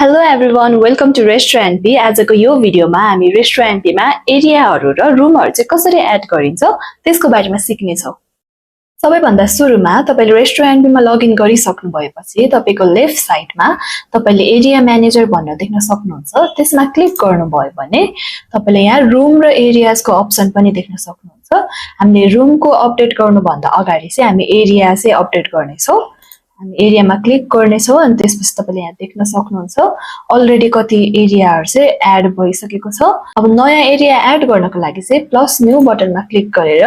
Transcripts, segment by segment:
Hello everyone, welcome to Restaurant B. आजको यो भिडियोमा हामी रेस्टुरेन्ट बीमा एरियाहरु र रुमहरु चाहिँ कसरी एड गरिन्छ त्यसको बारेमा सिक्ने छौं। सबैभन्दा सुरुमा तपाईले रेस्टुरेन्ट बीमा लगइन गरिसक्नु भएपछि तपाईको लेफ्ट साइडमा तपाईले एरिया म्यानेजर भनेर देख्न सक्नुहुन्छ। त्यसमा क्लिक गर्नुभयो भने तपाईले यहाँ रुम र एरियाजको अप्सन पनि देख्न सक्नुहुन्छ। हामीले रुमको अपडेट गर्नुभन्दा अगाडि चाहिँ हामी एरिया चाहिँ अपडेट गर्ने छौं। हामी एरियामा क्लिक गर्ने छौं अनि त्यसपछि तपाईले यहाँ देख्न सक्नुहुन्छ अलरेडी कति एरियाहरु चाहिँ एड भइसकेको छ। अब नयाँ एरिया एड गर्नको लागि चाहिँ प्लस न्यू बटनमा क्लिक गरेर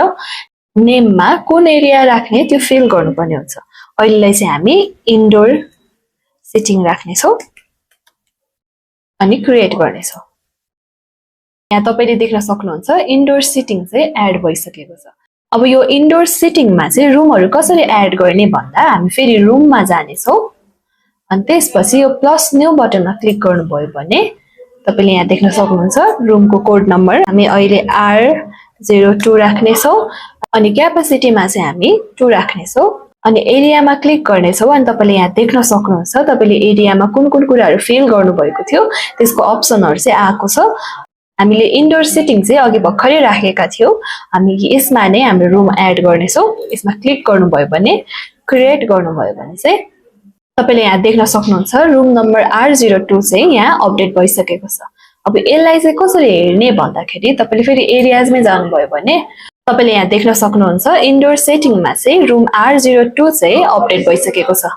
नेममा कुन एरिया राख्ने त्यो फिल गर्नुपर्ने हुन्छ। अहिलेलाई चाहिँ हामी इन्डोर सिटिङ राख्ने छौं अनि क्रिएट गर्ने छौं। यहाँ तपाईले देख्न सक्नुहुन्छ इन्डोर सिटिङ चाहिँ एड भइसकेको छ। अब यो इन्डोर सिटिङमा चाहिँ रुमहरु कसरी एड गर्ने भन्दा हामी फेरि रुममा जाने छौं अनि त्यसपछि यो प्लस न्यू बटनमा क्लिक गर्नुभयो भने तपाईले यहाँ देख्न सक्नुहुन्छ रुमको कोड नम्बर हामी अहिले R02 राख्ने छौं अनि क्यापेसिटीमा चाहिँ हामी 2 राख्ने छौं अनि एरियामा क्लिक गर्ने छौं अनि तपाईले यहाँ देख्न सक्नुहुन्छ तपाईले एरियामा कुन कुन कुराहरु फिल गर्नु भएको थियो त्यसको अप्सनहरु चाहिँ आएको छ। हामीले इन्डोर सिटिङ चाहिँ अघि भर्खरै राखेका थियौ। हामी यसमा नै हाम्रो रुम एड गर्ने छौं। यसमा क्लिक गर्नुभयो भने क्रिएट गर्नुभयो भने चाहिँ तपाईले यहाँ देख्न सक्नुहुन्छ रुम नम्बर R02 चाहिँ यहाँ अपडेट भइसकेको छ। अब यसलाई चाहिँ कसरी हेर्ने भन्दाखेरि तपाईले फेरि एरियाजमै जानुभयो भने तपाईले यहाँ देख्न सक्नुहुन्छ इन्डोर सेटिङमा चाहिँ रुम R02 चाहिँ अपडेट भइसकेको छ।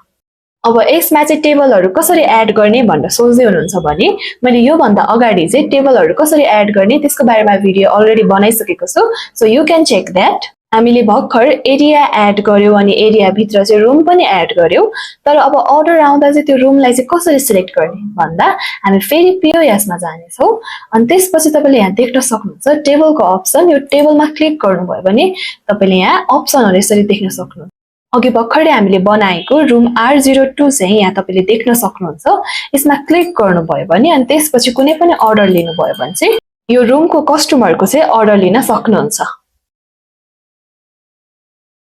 अब यसमा चाहिँ टेबलहरु कसरी एड गर्ने भनेर सोच्दै हुनुहुन्छ भने मैले यो भन्दा अगाडि चाहिँ टेबलहरु कसरी एड गर्ने त्यसको बारेमा भिडियो अलरेडी बनाइसकेको छु। So you can check that. हामीले भर्खर एरिया एड गर्यौ अनि एरिया भित्र चाहिँ रुम पनि एड गर्यौ। तर अब अर्डर आउँदा चाहिँ त्यो रुमलाई चाहिँ कसरी सिलेक्ट गर्ने भन्दा हामी फेरि POS मा जाने छौं अनि त्यसपछि तपाईले यहाँ देख्न सक्नुहुन्छ टेबलको अप्सन। यो टेबलमा क्लिक गर्नुभयो भने तपाईले यहाँ अप्सनहरु यसरी देख्न सक्नुहुन्छ। अघि भर्खरै हामीले बनाएको रुम R02 चाहिँ यहाँ तपाईले देख्न सक्नुहुन्छ। यसमा क्लिक गर्नुभयो भने अनि त्यसपछि कुनै पनि अर्डर लिनुभयो भने चाहिँ यो रुमको कस्टमरको चाहिँ अर्डर लिन सक्नुहुन्छ।